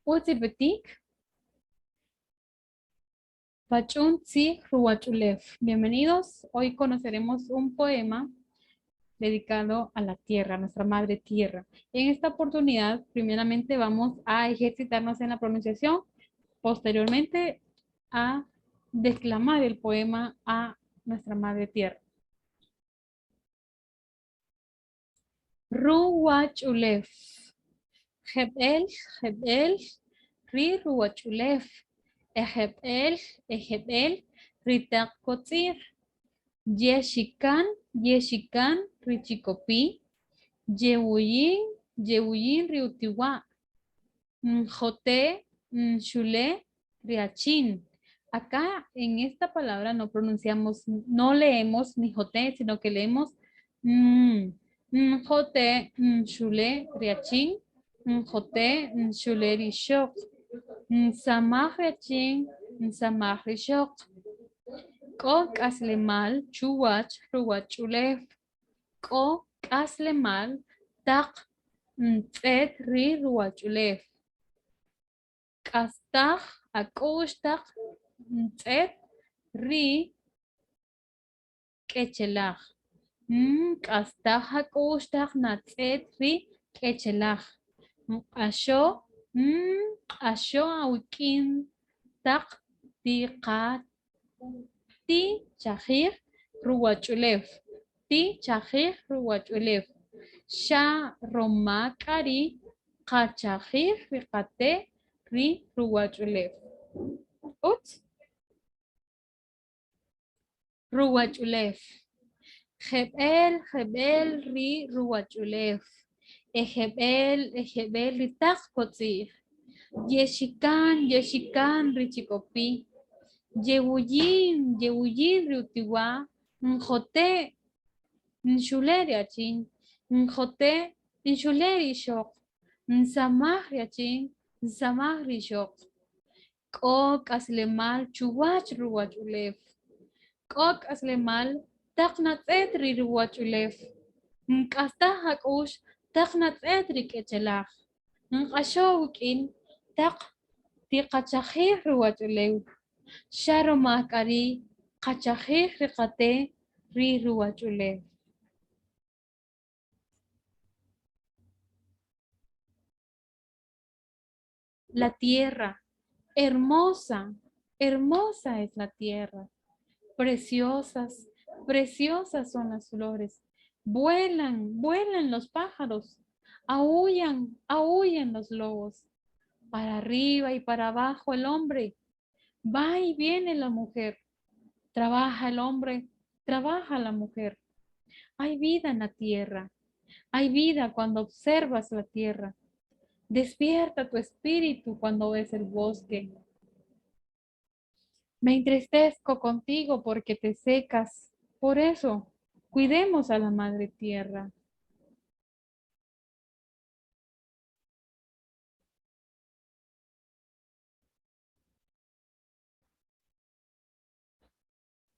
Utz ipetik. Pach'un tzij ruwach'ulew. Bienvenidos. Hoy conoceremos un poema dedicado a la tierra, a nuestra madre tierra. En esta oportunidad, primeramente vamos a ejercitarnos en la pronunciación, posteriormente a declamar el poema a nuestra madre tierra. Ruwach'ulew. Jeb'ël, jeb'ël ri ruwach'ulew. E jeb'ël, e jeb'ël ri taq kotz'i'j. Yexikan, yexikan ri chikopi'. Yewuyin, yewuyin ri utiwa'. Njote', nxule' ri achin. Acá en esta palabra no pronunciamos, no leemos ni jote, sino que leemos njote, nxule, ri achin, njote, nxule ri ixöq, nsamaj ri achin, nsamaj ri ixöq. K'o k'aslemal chuwach ruwach'ulew, k'o k'aslemal taq ntz'et ri ruwach'ulew. K'astaj ak'u'x taq ntz'et ri k'echelaj. Nk'astaj ak'u'x taq natz'et ri k'echelaj. Nq'axo nq'axo awik'in taq tiqa tichajij ruwach'ulew. Tichajij ruwach'ulew. Xa roma k'a ri qachajij ri qate' ri ruwach'ulew. Utz? Ruwach'ulew. Jeb'ël, jeb'ël ri ruwach'ulew. E jeb'ël, e jeb'ël ri taq kotz'i'j. Yexikan, yexikan ri chikopi'. Yewuyin, yewuyin ri utiwa'. Njote', nxule' ri achin. Njote', nxule' ri ixöq. Nsamaj ri achin, nsamaj ri ixöq. K'o k'aslemal chuwäch ruwach'ulew. K'o k'aslemal taq natz'ët ri ruwach'ulew. Nk'astaj ak'u'x taq natz'ët ri k'echelaj. Nq'axo wik'in taq tiqachajij ruwach'ulew. Xa roma k'a ri' qachajij ri qate' ri ruwach'ulew. La tierra, hermosa, hermosa es la tierra. Preciosas, preciosas son las flores. Vuelan, vuelan los pájaros. Aúllan, aúllan los lobos. Para arriba y para abajo el hombre. Va y viene la mujer. Trabaja el hombre, trabaja la mujer. Hay vida en la tierra. Hay vida cuando observas la tierra. Despierta tu espíritu cuando ves el bosque. Me entristezco contigo porque te secas. Por eso, cuidemos a la madre tierra.